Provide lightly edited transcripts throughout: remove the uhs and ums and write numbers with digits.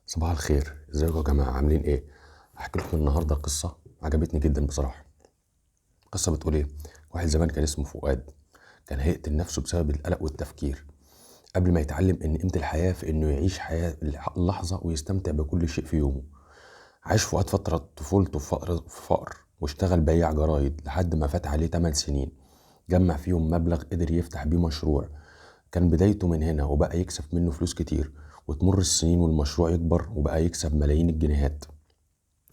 صباح الخير، ازيكم يا جماعة؟ عاملين ايه؟ هحكي لكم النهاردة قصة عجبتني جدا بصراحة. قصة بتقول ايه؟ واحد زمان كان اسمه فؤاد، كان هيقتل نفسه بسبب القلق والتفكير قبل ما يتعلم ان قيمة الحياة في انه يعيش حياة اللحظة ويستمتع بكل شيء في يومه. عاش فؤاد فترة طفولته في فقر، واشتغل بياع جرايد لحد ما فات عليه 8 سنين، جمع فيهم مبلغ قدر يفتح بيه مشروع. كان بدايته من هنا وبقى يكسب منه فلوس كتير، وتمر السنين والمشروع يكبر وبقى يكسب ملايين الجنيهات.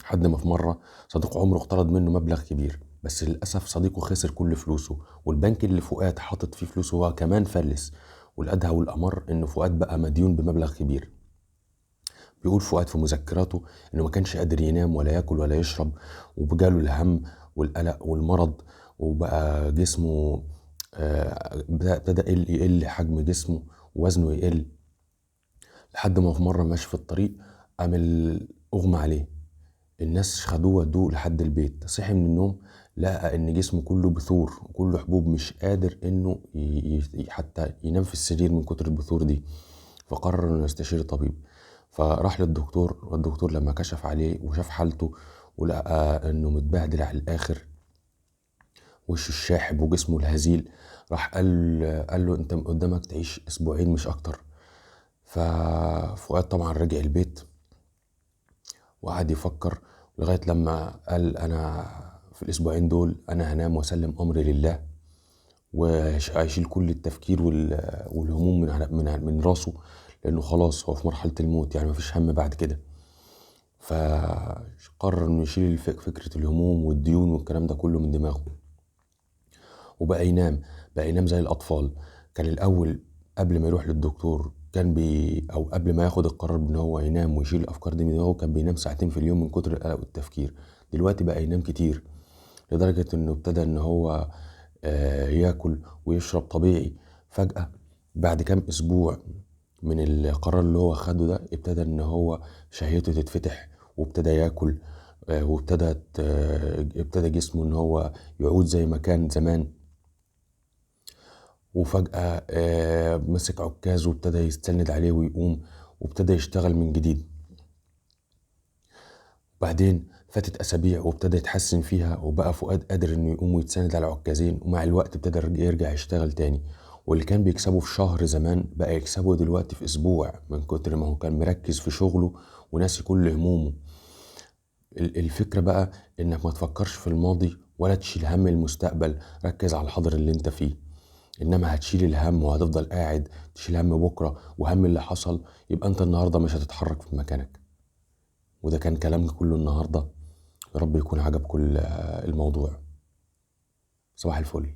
لحد ما في مرة صديق عمره اقترض منه مبلغ كبير، بس للأسف صديقه خسر كل فلوسه، والبنك اللي فؤاد حاطط فيه فلوسه هو كمان فلس. والأدهى والأمر إن فؤاد بقى مديون بمبلغ كبير. بيقول فؤاد في مذكراته إنه ما كانش قادر ينام ولا ياكل ولا يشرب، وبجاله الهم والقلق والمرض، وبقى جسمه ابتدى يقل حجم جسمه ووزنه يقل. لحد ما في مرة ماشي في الطريق قام أغمى عليه، الناس خدوه ودوه لحد البيت. صحي من النوم لقى إن جسمه كله بثور وكله حبوب، مش قادر إنه حتى ينام في السرير من كتر البثور دي. فقرر إنه يستشير طبيب، فراح للدكتور، والدكتور لما كشف عليه وشاف حالته ولقى إنه متبهدل على الآخر، وشه الشاحب وجسمه الهزيل، راح قال له أنت قدامك تعيش أسبوعين مش أكتر. ففؤاد طبعا رجع البيت وقعد يفكر لغاية لما قال أنا في الأسبوعين دول أنا هنام وأسلم أمري لله، وهيشيل كل التفكير والهموم من راسه، لأنه خلاص هو في مرحلة الموت، يعني مفيش هم بعد كده. فقرر إنه يشيل فكرة الهموم والديون والكلام ده كله من دماغه، وبقى ينام، بقى ينام زي الأطفال. كان الأول قبل ما يروح للدكتور كان بي أو قبل ما ياخد القرار بإن هو ينام ويشيل الأفكار دي من دماغه، كان بينام ساعتين في اليوم من كتر القلق والتفكير. دلوقتي بقى ينام كتير، لدرجة إنه ابتدى إن هو ياكل ويشرب طبيعي. فجأة بعد كام أسبوع من القرار اللي هو خده ده، ابتدى إن هو شهيته تتفتح، وابتدى ياكل، ابتدى جسمه إن هو يعود زي ما كان زمان. وفجأة مسك عكاز وابتدى يستند عليه ويقوم، وابتدى يشتغل من جديد. بعدين فاتت أسابيع وابتدى يتحسن فيها، وبقى فؤاد قادر إنه يقوم ويتسند على عكازين، ومع الوقت ابتدى يرجع يشتغل تاني. واللي كان بيكسبه في شهر زمان بقى يكسبه دلوقتي في أسبوع، من كتر ما هو كان مركز في شغله وناسي كل همومه. الفكرة بقى إنك ما تفكرش في الماضي ولا تشيل هم المستقبل، ركز على الحاضر اللي انت فيه. إنما هتشيل الهم وهتفضل قاعد تشيل هم بكرة وهم اللي حصل، يبقى أنت النهاردة مش هتتحرك في مكانك. وده كان كلامنا كله النهاردة، يا رب يكون عجبكم الموضوع. صباح الفل.